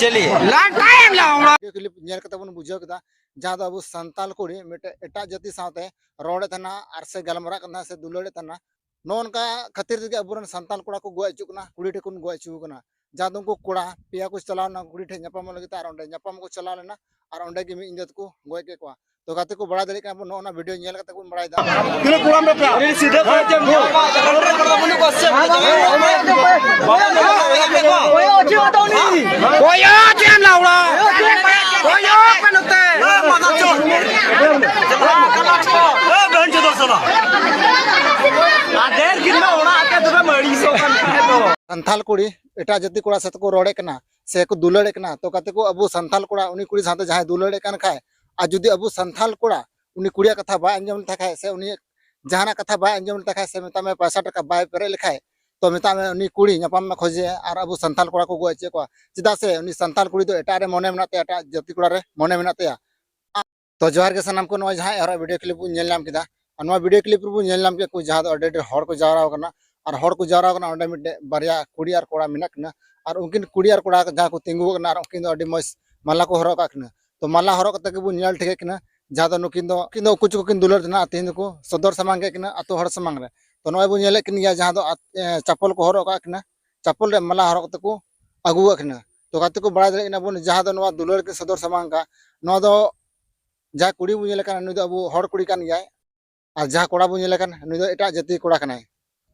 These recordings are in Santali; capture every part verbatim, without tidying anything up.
चलिए। ᱵᱷᱤᱰᱤᱭᱳ ᱠᱞᱤᱯ ᱧᱮᱞ ᱠᱟᱛᱮ ᱵᱚᱱ ᱵᱩᱡᱷᱟᱹᱣ ᱠᱮᱫᱟ, ᱡᱟᱦᱟᱸ ᱫᱚ ᱟᱵᱚ ᱥᱟᱱᱛᱟᱞ ᱠᱩᱲᱤ ᱢᱤᱫᱴᱮᱡ ᱮᱴᱟᱜ ᱡᱟᱹᱛᱤ ᱥᱟᱶᱛᱮ ᱨᱚᱲᱮᱫ ᱛᱟᱦᱮᱱᱟ ᱟᱨ ᱥᱮ ᱜᱟᱞᱢᱟᱨᱟᱜ ᱠᱟᱱ ᱛᱟᱦᱮᱱᱟ ᱥᱮ ᱫᱩᱞᱟᱹᱲᱮᱫ ᱛᱟᱦᱮᱱᱟ᱾ ᱱᱚᱜᱼᱚ ᱱᱚᱝᱠᱟ ᱠᱷᱟᱹᱛᱤᱨ ᱛᱮᱜᱮ ᱟᱵᱚᱨᱮᱱ ᱥᱟᱱᱛᱟᱞ ᱠᱚᱲᱟ ᱠᱚ ᱜᱚᱡ ᱦᱚᱪᱚᱜ ᱠᱟᱱᱟ, ᱠᱩᱲᱤ ᱴᱷᱮᱱ ᱠᱷᱚᱱ ᱜᱚᱡ ᱦᱚᱪᱚ ᱠᱟᱱᱟ᱾ ᱡᱟᱦᱟᱸ ᱫᱚ ᱩᱱᱠᱩ ᱠᱚᱲᱟ ᱯᱮᱭᱟ ᱠᱚ ᱪᱟᱞᱟᱣ ᱞᱮᱱᱟ ᱠᱩᱲᱤ ᱴᱷᱮᱱ ᱧᱟᱯᱟᱢᱚᱜ ᱞᱟᱹᱜᱤᱫ ᱛᱮ, ᱟᱨ ᱚᱸᱰᱮ ᱧᱟᱯᱟᱢ ᱠᱚ ᱪᱟᱞᱟᱣ ᱞᱮᱱᱟ ᱟᱨ ᱚᱸᱰᱮ ᱜᱮ ᱢᱤᱫ ᱧᱤᱫᱟᱹ ᱛᱮᱠᱚ ᱜᱚᱡ ᱠᱮᱫ ᱠᱚᱣᱟ᱾ ᱛᱚ ᱜᱟᱛᱮ ᱠᱚ, ᱵᱟᱲᱟᱭ ᱫᱟᱲᱮᱭᱟᱜ ᱠᱟᱱᱟ ᱵᱚᱱ, ᱱᱚᱜᱼᱚ ᱱᱟ ᱵᱷᱤᱰᱤᱭᱳ ᱧᱮᱞ ᱠᱟᱛᱮ ᱵᱚᱱ ᱵᱟᱲᱟᱭ ᱫᱟ᱾ ᱛᱤᱱᱟᱹᱜ ᱠᱚᱲᱟᱢ ᱵᱮᱯᱟᱨ? ᱥᱤᱫᱷᱟᱹ ᱠᱚ ᱪᱮᱫ ᱮᱢ ᱧᱟᱢᱟ? ᱚᱠᱚᱭ ᱪᱮᱫ ᱮᱢ ᱞᱟᱣᱲᱟ? ᱚᱠᱚᱭ ᱠᱟᱱ ᱱᱚᱛᱮ? ᱮ, ᱢᱟᱫᱟ ᱪᱳᱫ᱾ ᱮ, ᱵᱮᱱ ᱪᱳᱫ ᱥᱟᱞᱟ᱾ ᱟᱫᱮᱨ ᱜᱤᱱᱟ ᱚᱲᱟᱜ ᱛᱮ ᱫᱚᱢᱮ ᱢᱟᱹᱲᱤ ᱥᱚ ᱠᱟᱱ ᱛᱟᱦᱮᱸ ᱫᱚ᱾ ᱥᱟᱱᱛᱟᱞ ᱠᱩᱲᱤ ᱮᱴᱟᱜ ᱡᱟᱹᱛᱤ ᱠᱚᱲᱟ ᱥᱟᱛᱮ ᱠᱚ ᱨᱚᱲᱮᱫ ᱠᱟᱱᱟ ᱥᱮ ᱠᱚ ᱫᱩᱞᱟᱹᱲᱮᱫ ᱠᱟᱱᱟ᱾ ᱛᱚ ᱜᱟᱛᱮ ᱠᱚ, ᱟᱵᱚ ᱥᱟᱱᱛᱟᱞ ᱠᱚᱲᱟ ᱩᱱᱤ ᱠᱩᱲᱤ ᱥᱟᱶᱛᱮ ᱡᱟᱦᱟᱸᱭ ᱫᱩᱞᱟᱹᱲᱮᱫ ᱠᱟᱱ ᱠᱷᱟᱡ, ᱟᱨ ᱡᱩᱫᱤ ᱟᱵᱚ ᱥᱟᱱᱛᱟᱞ ᱠᱚᱲᱟ ᱩᱱᱤ ᱠᱩᱲᱤᱭᱟᱜ ᱠᱟᱛᱷᱟ ᱵᱟᱭ ᱟᱸᱡᱚᱢ ᱞᱮᱛᱟ ᱠᱷᱟᱡ ᱥᱮ ᱩᱱᱤ ᱡᱟᱦᱟᱱᱟᱜ ᱠᱟᱛᱷᱟ ᱵᱟᱭ ᱟᱸᱡᱚᱢ ᱞᱮᱛᱟ ᱠᱷᱟᱡ ᱥᱮ ᱢᱮᱛᱟᱜ ᱢᱮ ᱯᱚᱭᱥᱟ ᱴᱟᱠᱟ ᱵᱟᱭ ᱯᱮᱨᱮᱡ ᱞᱮᱠᱷᱟᱡ, ᱛᱚ ᱢᱮᱛᱟᱜ ᱢᱮ ᱩᱱᱤ ᱠᱩᱲᱤ ᱧᱟᱯᱟᱢ ᱢᱮ ᱠᱷᱚᱡᱮᱭᱟ ᱟᱨ ᱟᱵᱚ ᱥᱟᱱᱛᱟᱞ ᱠᱚᱲᱟ ᱠᱚ ᱜᱚᱡ ᱦᱚᱪᱚᱭᱮᱫ ᱠᱚᱣᱟ᱾ ᱪᱮᱫᱟᱜ ᱥᱮ ᱩᱱᱤ ᱥᱟᱱᱛᱟᱞ ᱠᱩᱲᱤ ᱫᱚ ᱮᱴᱟᱜ ᱨᱮ ᱢᱚᱱᱮ ᱢᱮᱱᱟᱜ ᱛᱟᱭᱟ, ᱮᱴᱟᱜ ᱡᱟᱹᱛᱤ ᱠᱚᱲᱟ ᱨᱮ ᱢᱚᱱᱮ ᱢᱮᱱᱟᱜ ᱛᱟᱭᱟ᱾ ᱛᱚ ᱡᱚᱦᱟᱨ ᱜᱮ ᱥᱟᱱᱟᱢ ᱠᱚ, ᱱᱚᱜᱼᱚᱭ ᱡᱟᱦᱟᱸ ᱟᱨᱚ ᱵᱷᱤᱰᱤᱭᱳ ᱠᱞᱤᱯ ᱵᱚᱱ ᱧᱮᱞ ᱧᱟᱢ ᱠᱮᱫᱟ, ᱟᱨ ᱱᱚᱣᱟ ᱵᱷᱤᱰᱤᱭᱳ ᱠᱞᱤᱯ ᱨᱮᱵᱚᱱ ᱧᱮᱞ ᱧᱟᱢ ᱠᱮᱫ ᱠᱚ ᱡᱟᱦᱟᱸ ᱫᱚ ᱟᱹᱰᱤ ᱰᱷᱮᱨ ᱦᱚᱲ ᱠᱚ ᱡᱟᱣᱨᱟ ᱟᱠᱟᱱᱟ, ᱟᱨ ᱦᱚᱲ ᱠᱚ ᱡᱟᱣᱨᱟ ᱟᱠᱟᱱᱟ ᱚᱸᱰᱮ ᱢᱤᱫᱴᱮᱡ ᱵᱟᱨᱭᱟ ᱠᱩᱲᱤ ᱟᱨ ᱠᱚᱲᱟ ᱢᱮᱱᱟᱜ ᱠᱤᱱᱟ, ᱟᱨ ᱩᱱᱠᱤᱱ ᱠᱩᱲᱤ ᱟᱨ ᱠᱚᱲᱟ ᱡᱟᱦᱟᱸ ᱠᱚ ᱛᱤᱸᱜᱩ ᱟᱠᱟᱱᱟ ᱟᱨ ᱩᱱᱠᱤᱱ ᱫᱚ ᱟᱹᱰᱤ ᱢᱚᱡᱽ ᱢᱟᱞᱟ ᱠᱚ ᱦᱚᱨᱚᱜ ᱟᱠᱟᱫ ᱠᱤᱱᱟ᱾ ᱛᱚ ᱢᱟᱞᱟ ᱦᱚᱨᱚᱜ ᱠᱟᱛᱮ ᱜᱮᱵᱚᱱ ᱧᱮᱞ ᱴᱷᱤᱠᱮᱫ ᱠᱤᱱᱟ ᱡᱟᱦᱟᱸ ᱫᱚ ᱱᱩᱠᱤᱱ ᱫᱚ, ᱩᱱᱠᱤᱱ ᱫᱚ ᱩᱠᱩ ᱪᱩᱠᱩ ᱠᱤᱱ ᱫᱩᱞᱟᱹᱲ ᱛᱟᱦᱮᱱᱟ ᱟᱨ ᱛᱮᱦᱮᱧ ᱫᱚᱠᱚ ᱥᱚᱫᱚᱨ ᱥᱟᱢᱟᱝ ᱠᱮᱫ ᱠᱤᱱᱟ ᱟᱛᱳ ᱦᱚᱲ ᱥᱟᱢᱟᱝ ᱨᱮ᱾ ᱛᱚ ᱱᱚᱜᱼᱚᱭ ᱵᱚᱱ ᱧᱮᱞᱮᱫ ᱠᱤᱱ ᱜᱮᱭᱟ ᱡᱟᱦᱟᱸ ᱫᱚ ᱟᱛ-, ᱮ, ᱪᱟᱯᱚᱞ ᱠᱚ ᱦᱚᱨᱚᱜ ᱟᱠᱟᱫ ᱠᱤᱱᱟ, ᱪᱟᱯᱚᱞ ᱨᱮ ᱢᱟᱞᱟ ᱦᱚᱨᱚᱜ ᱠᱟᱛᱮ ᱠᱚ ᱟᱹᱜᱩ ᱟᱠᱟᱫ ᱠᱤᱱᱟ᱾ ᱛᱚ ᱜᱟᱛᱮ ᱠᱚ, ᱵᱟᱲᱟᱭ ᱫᱟᱲᱮᱭᱟᱜ ᱠᱟᱱᱟ ᱵᱚᱱ ᱡᱟᱦᱟᱸ ᱫᱚ ᱱᱚᱣᱟ ᱫᱩᱞᱟᱹᱲ ᱠᱤᱱ ᱥᱚᱫᱚᱨ ᱥᱟᱢᱟᱝ ᱠᱟᱜ, ᱱᱚᱣᱟ ᱫᱚ ᱡᱟᱦᱟᱸ ᱠᱩᱲᱤ ᱵᱚᱱ ᱧᱮᱞᱮ ᱠᱟᱱᱟ ᱱᱩᱭ ᱫᱚ ᱟᱵᱚ ᱦᱚᱲ ᱠᱩᱲᱤ ᱠᱟᱱ ᱜᱮᱭᱟᱭ, ᱟᱨ ᱡᱟᱦᱟᱸ ᱠᱚᱲᱟ ᱵᱚᱱ ᱧᱮᱞᱮ ᱠᱟᱱ ᱱᱩᱭ ᱫᱚ ᱮᱴᱟᱜ ᱡᱟᱹᱛᱤ ᱠᱚᱲᱟ ᱠᱟᱱᱟᱭ᱾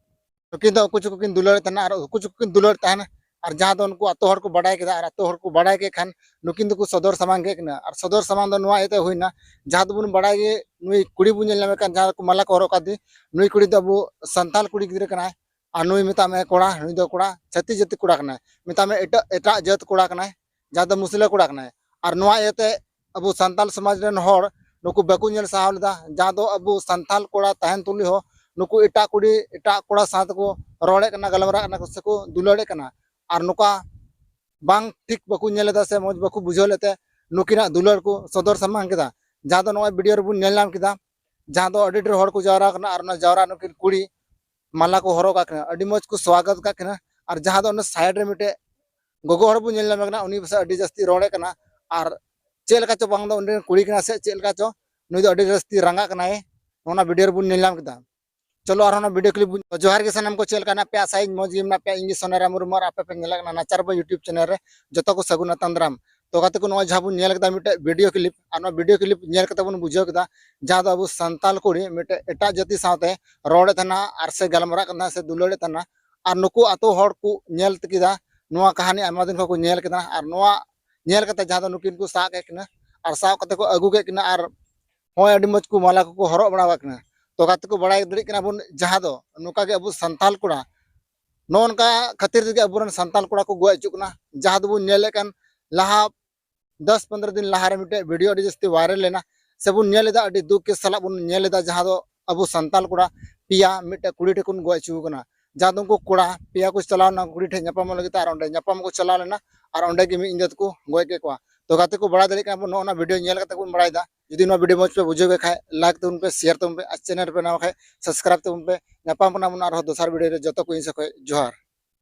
ᱱᱩᱠᱤᱱ ᱫᱚ ᱩᱠᱩ ᱪᱩᱠᱩ ᱠᱤᱱ ᱫᱩᱞᱟᱹᱲ ᱛᱟᱦᱮᱱᱟ ᱟᱨ ᱩᱠᱩ ᱪᱩᱠᱩ ᱠᱤᱱ ᱫᱩᱞᱟᱹᱲ ᱛᱟᱦᱮᱱᱟ, ᱟᱨ ᱡᱟᱦᱟᱸ ᱫᱚ ᱩᱱᱠᱩ ᱟᱛᱳ ᱦᱚᱲ ᱠᱚ ᱵᱟᱰᱟᱭ ᱠᱮᱫᱟ ᱟᱨ ᱟᱛᱳ ᱦᱚᱲ ᱠᱚ ᱵᱟᱰᱟᱭ ᱠᱮᱫ ᱠᱷᱟᱱ ᱱᱩᱠᱤᱱ ᱫᱚᱠᱚ ᱥᱚᱫᱚᱨ ᱥᱟᱢᱟᱝ ᱠᱮᱫ ᱠᱤᱱᱟ᱾ ᱟᱨ ᱥᱚᱫᱚᱨ ᱥᱟᱢᱟᱝ ᱫᱚ ᱱᱚᱣᱟ ᱤᱭᱟᱹᱛᱮ ᱦᱩᱭᱱᱟ, ᱡᱟᱦᱟᱸ ᱫᱚᱵᱚᱱ ᱵᱟᱰᱟᱭ ᱜᱮ ᱱᱩᱭ ᱠᱩᱲᱤ ᱵᱚᱱ ᱧᱮᱞ ᱧᱟᱢᱮ ᱠᱟᱱ ᱡᱟᱦᱟᱸ ᱠᱚ ᱢᱟᱞᱟ ᱠᱚ ᱦᱚᱨᱚᱜ ᱠᱟᱫᱮ, ᱱᱩᱭ ᱠᱩᱲᱤ ᱫᱚ ᱟᱵᱚ ᱥᱟᱱᱛᱟᱞ ᱠᱩᱲᱤ ᱜᱤᱫᱽᱨᱟᱹ ᱠᱟᱱᱟᱭ, ᱟᱨ ᱱᱩᱭ ᱢᱮᱛᱟᱜ ᱢᱮ ᱠᱚᱲᱟ, ᱱᱩᱭ ᱫᱚ ᱠᱚᱲᱟ ᱪᱷᱟᱹᱛᱤᱠ ᱡᱟᱹᱛᱤ ᱠᱚᱲᱟ ᱠᱟᱱᱟᱭ, ᱢᱮᱛᱟᱜ ᱢᱮ ᱮᱴᱟᱜ, ᱮᱴᱟᱜ ᱡᱟᱹᱛ ᱠᱚᱲᱟ ᱠᱟᱱᱟᱭ, ᱡᱟᱦᱟᱸ ᱫᱚ ᱢᱩᱥᱞᱟᱹ ᱠᱚᱲᱟ ᱠᱟᱱᱟᱭ᱾ ᱟᱨ ᱱᱚᱣᱟ ᱤᱭᱟᱹᱛᱮ ᱟᱵᱚ ᱥᱟᱱᱛᱟᱞ ᱥᱚᱢᱟᱡᱽ ᱨᱮᱱ ᱦᱚᱲ ᱱᱩᱠᱩ ᱵᱟᱠᱚ ᱧᱮᱞ ᱥᱟᱦᱟᱣ ᱞᱮᱫᱟ, ᱡᱟᱦᱟᱸ ᱫᱚ ᱟᱵᱚ ᱥᱟᱱᱛᱟᱞ ᱠᱚᱲᱟ ᱛᱟᱦᱮᱱ ᱛᱩᱞᱩᱡ ᱦᱚᱸ ᱱᱩᱠᱩ ᱮᱴᱟᱜ ᱠᱩᱲᱤ, ᱮᱴᱟᱜ ᱠᱚᱲᱟ ᱥᱟᱶ ᱛᱮᱠᱚ ᱨᱚᱲᱮᱫ ᱠᱟᱱᱟ, ᱜᱟᱞᱢᱟᱨᱟᱜ ᱠᱟᱱᱟ ᱠᱚ ᱥᱮᱠᱚ ᱫᱩᱞᱟᱹᱲᱮᱫ ᱠᱟᱱᱟ᱾ ᱟᱨ ᱱᱚᱝᱠᱟ ᱵᱟᱝ ᱴᱷᱤᱠ ᱵᱟᱠᱚ ᱧᱮᱞ ᱮᱫᱟ ᱥᱮ ᱢᱚᱡᱽ ᱵᱟᱠᱚ ᱵᱩᱡᱷᱟᱹᱣ ᱞᱮᱫ ᱛᱮ ᱱᱩᱠᱤᱱᱟᱜ ᱫᱩᱞᱟᱹᱲ ᱠᱚ ᱥᱚᱫᱚᱨ ᱥᱟᱢᱟᱝ ᱠᱮᱫᱟ, ᱡᱟᱦᱟᱸ ᱫᱚ ᱱᱚᱜᱼᱚᱭ ᱵᱷᱤᱰᱤᱭᱳ ᱨᱮᱵᱚᱱ ᱧᱮᱞ ᱧᱟᱢ ᱠᱮᱫᱟ, ᱡᱟᱦᱟᱸ ᱫᱚ ᱟᱹᱰᱤ ᱰᱷᱮᱨ ᱦᱚᱲ ᱠᱚ ᱡᱟᱣᱨᱟ ᱟᱠᱟᱱᱟ ᱟᱨ ᱚᱱᱟ ᱡᱟᱣᱨᱟ ᱱᱩᱠᱤᱱ ᱠᱩᱲᱤ ᱢᱟᱞᱟ ᱠᱚ ᱦᱚᱨᱚᱜ ᱟᱠᱟᱫ ᱠᱤᱱᱟ, ᱟᱹᱰᱤ ᱢᱚᱡᱽ ᱠᱚ ᱥᱣᱟᱜᱚᱛ ᱟᱠᱟᱫ ᱠᱤᱱᱟ᱾ ᱟᱨ ᱡᱟᱦᱟᱸ ᱫᱚ ᱚᱱᱟ ᱥᱟᱭᱤᱰ ᱨᱮ ᱢᱤᱫᱴᱮᱡ ᱜᱚᱜᱚ ᱦᱚᱲ ᱵᱚᱱ ᱧᱮᱞ ᱧᱟᱢᱮ ᱠᱟᱱᱟ, ᱩᱱᱤ ᱯᱟᱥᱮᱡ ᱟᱹᱰᱤ ᱡᱟᱹᱥᱛᱤ ᱨᱚᱲᱮ ᱠᱟᱱᱟ᱾ ᱟᱨ ᱪᱮᱫ ᱞᱮᱠᱟ ᱪᱚ, ᱵᱟᱝ ᱫᱚ ᱩᱱᱤ ᱨᱮᱱ ᱠᱩᱲᱤ ᱠᱟᱱᱟ ᱥᱮ ᱪᱮᱫ ᱞᱮᱠᱟ ᱪᱚ, ᱱᱩᱭ ᱫᱚ ᱟᱹᱰᱤ ᱡᱟᱹᱥᱛᱤ ᱨᱟᱸᱜᱟᱜ ᱠᱟᱱᱟᱭ᱾ ᱚᱱᱟ ᱵᱷᱤᱰᱤᱭᱳ ᱨᱮᱵᱚᱱ ᱧᱮᱞ ᱧᱟᱢ ᱠᱮᱫᱟ᱾ ᱪᱚᱞᱚ ᱟᱨᱦᱚᱸ ᱚᱱᱟ ᱵᱷᱤᱰᱤᱭᱳ ᱠᱞᱤᱯ ᱵᱚᱱ, ᱡᱚᱦᱟᱨ ᱜᱮ ᱥᱟᱱᱟᱢ ᱠᱚ, ᱪᱮᱫ ᱞᱮᱠᱟ ᱢᱮᱱᱟᱜ ᱯᱮᱭᱟ? ᱟᱥᱟᱭᱟᱹᱧ ᱢᱚᱡᱽ ᱜᱮ ᱢᱮᱱᱟᱜ ᱯᱮᱭᱟ᱾ ᱤᱧ ᱜᱮ ᱥᱚᱱᱮᱨᱟᱢ ᱢᱩᱨᱢᱩ ᱟᱨ ᱟᱯᱮ ᱯᱮ ᱧᱮᱞᱮᱫ ᱠᱟᱱᱟ ᱱᱟᱪᱟᱨ ᱵᱚᱭ YouTube ᱪᱮᱱᱮᱞ ᱨᱮ᱾ ᱡᱚᱛᱚ ᱠᱚ ᱥᱟᱹᱜᱩᱱ ᱟᱛᱟᱝ ᱫᱟᱨᱟᱢ᱾ ᱛᱚ ᱜᱟᱛᱮ ᱠᱚ, ᱱᱚᱜᱼᱚᱭ ᱡᱟᱦᱟᱸ ᱵᱚᱱ ᱧᱮᱞ ᱠᱮᱫᱟ ᱢᱤᱫᱴᱮᱡ ᱵᱷᱤᱰᱤᱭᱳ ᱠᱞᱤᱯ, ᱟᱨ ᱱᱚᱣᱟ ᱵᱷᱤᱰᱤᱭᱳ ᱠᱞᱤᱯ ᱧᱮᱞ ᱠᱟᱛᱮ ᱵᱚᱱ ᱵᱩᱡᱷᱟᱹᱣ ᱠᱮᱫᱟ ᱡᱟᱦᱟᱸ ᱫᱚ ᱟᱵᱚ ᱥᱟᱱᱛᱟᱞ ᱠᱩᱲᱤ ᱢᱤᱫᱴᱮᱡ ᱮᱴᱟᱜ ᱡᱟᱹᱛᱤ ᱥᱟᱶᱛᱮ ᱨᱚᱲᱮᱫ ᱛᱟᱦᱮᱱᱟ ᱟᱨ ᱥᱮ ᱜᱟᱞᱢᱟᱨᱟᱜ ᱠᱟᱱ ᱛᱟᱦᱮᱱᱟ ᱥᱮ ᱫᱩᱞᱟᱹᱲᱮᱫ ᱛᱟᱦᱮᱱᱟ᱾ ᱟᱨ ᱱᱩᱠᱩ ᱟᱛᱳ ᱦᱚᱲ ᱠᱚ ᱧᱮᱞ ᱠᱮᱫᱟ, ᱱᱚᱣᱟ ᱠᱟᱹᱦᱱᱤ ᱟᱭᱢᱟ ᱫᱤᱱ ᱠᱷᱚᱱ ᱠᱚ ᱧᱮᱞ ᱠᱮᱫᱟ᱾ ᱟᱨ ᱱᱚᱣᱟ ᱧᱮᱞ ᱠᱟᱛᱮ ᱡᱟᱦᱟᱸ ᱫᱚ ᱱᱩᱠᱤᱱ ᱠᱚ ᱥᱟᱵ ᱠᱮᱫ ᱠᱤᱱᱟ ᱟᱨ ᱥᱟᱵ ᱠᱟᱛᱮ ᱠᱚ ᱟᱹᱜᱩ ᱠᱮᱫ ᱠᱤᱱᱟ᱾ ᱟᱨ ᱦᱚᱸᱜᱼᱚᱭ ᱟᱹᱰᱤ ᱢᱚᱡᱽ ᱠᱚ ᱢᱟᱞᱟ ᱠᱚᱠᱚ ᱦᱚᱨᱚᱜ ᱵᱟᱲᱟ ᱟᱠᱟᱫ ᱠᱤᱱᱟ᱾ ᱛᱚ ᱜᱟᱛᱮ ᱠᱚ, ᱵᱟᱲᱟᱭ ᱫᱟᱲᱮᱭᱟᱜ ᱠᱟᱱᱟ ᱵᱚᱱ ᱡᱟᱦᱟᱸ ᱫᱚ ᱱᱚᱝᱠᱟ ᱜᱮ ᱟᱵᱚ ᱥᱟᱱᱛᱟᱞ ᱠᱚᱲᱟ, ᱱᱚᱜᱼᱚ ᱱᱚᱝᱠᱟ ᱠᱷᱟᱹᱛᱤᱨ ᱛᱮᱜᱮ ᱟᱵᱚᱨᱮᱱ ᱥᱟᱱᱛᱟᱞ ᱠᱚᱲᱟ ᱠᱚ ᱜᱚᱡ ᱦᱚᱪᱚᱜ ᱠᱟᱱᱟ᱾ ᱡᱟᱦᱟᱸ ᱫᱚᱵᱚᱱ ᱧᱮᱞᱮᱫ ᱠᱟᱱ ᱞᱟᱦᱟ ᱫᱚᱥ ᱯᱚᱱᱨᱚ ᱫᱤᱱ ᱞᱟᱦᱟᱨᱮ ᱢᱤᱫᱴᱮᱡ ᱵᱷᱤᱰᱤᱭᱳ ᱟᱹᱰᱤ ᱡᱟᱹᱥᱛᱤ ᱵᱷᱟᱭᱨᱟᱞ ᱞᱮᱱᱟ, ᱥᱮᱵᱚᱱ ᱧᱮᱞ ᱮᱫᱟ, ᱟᱹᱰᱤ ᱫᱩᱠ ᱠᱮ ᱥᱟᱞᱟᱜ ᱵᱚᱱ ᱧᱮᱞ ᱮᱫᱟ, ᱡᱟᱦᱟᱸ ᱫᱚ ᱟᱵᱚ ᱥᱟᱱᱛᱟᱞ ᱠᱚᱲᱟ ᱯᱮᱭᱟ ᱢᱤᱫᱴᱮᱡ ᱠᱩᱲᱤ ᱴᱷᱮᱱ ᱠᱷᱚᱱ ᱜᱚᱡ ᱦᱚᱪᱚ ᱟᱠᱟᱱᱟ᱾ ᱡᱟᱦᱟᱸ ᱫᱚ ᱩᱱᱠᱩ ᱠᱚᱲᱟ ᱯᱮᱭᱟ ᱠᱚ ᱪᱟᱞᱟᱣ ᱞᱮᱱᱟ ᱠᱩᱲᱤ ᱴᱷᱮᱱ ᱧᱟᱯᱟᱢᱚᱜ ᱞᱟᱹᱜᱤᱫ ᱛᱮ, ᱟᱨ ᱚᱸᱰᱮ ᱧᱟᱯᱟᱢ ᱠᱚ ᱪᱟᱞᱟᱣ ᱞᱮᱱᱟ, ᱟᱨ ᱚᱸᱰᱮ ᱜᱮ ᱢᱤᱫ ᱧᱤᱫᱟᱹ ᱛᱮᱠᱚ ᱜᱚᱡ ᱠᱮᱫ ᱠᱚᱣᱟ᱾ ᱛᱚ ᱜᱟᱛᱮ ᱠᱚ, ᱵᱟᱲᱟᱭ ᱫᱟᱲᱮᱭᱟᱜ ᱠᱟᱱᱟ ᱵᱚᱱ, ᱱᱚᱜᱼᱚ ᱱᱚᱣᱟ ᱵᱷᱤᱰᱤᱭᱳ ᱧᱮᱞ ᱠᱟᱛᱮ ᱵᱚᱱ ᱵᱟᱲᱟᱭᱮᱫᱟ᱾ ᱡᱩᱫᱤ ᱱᱚᱣᱟ ᱵᱷᱤᱰᱤᱭᱳ ᱢᱚᱡᱽ ᱯᱮ ᱵᱩᱡᱷᱟᱹᱣ ᱠᱮᱫ ᱠᱷᱟᱡ, ᱞᱟᱭᱤᱠ ᱛᱟᱵᱚᱱ ᱯᱮ, ᱥᱮᱭᱟᱨ ᱛᱟᱵᱚᱱ ᱯᱮ, ᱟᱨ ᱪᱮᱱᱮᱞ ᱨᱮᱯᱮ ᱱᱟᱣᱟ ᱠᱷᱟᱡ ᱥᱟᱵᱥᱠᱨᱟᱭᱤᱵ ᱛᱟᱵᱚᱱ ᱯᱮ᱾ ᱧᱟᱯᱟᱢ ᱠᱟᱱᱟ ᱵᱚᱱ ᱟᱨᱦᱚᱸ ᱫᱚᱥᱟᱨ ᱵᱷᱤᱰᱤᱭᱳ ᱨᱮ᱾ ᱡᱚᱛᱚ ᱠᱚ ᱤᱧ ᱥᱮᱫ ᱠᱷᱚᱡ ᱡᱚᱦᱟᱨ᱾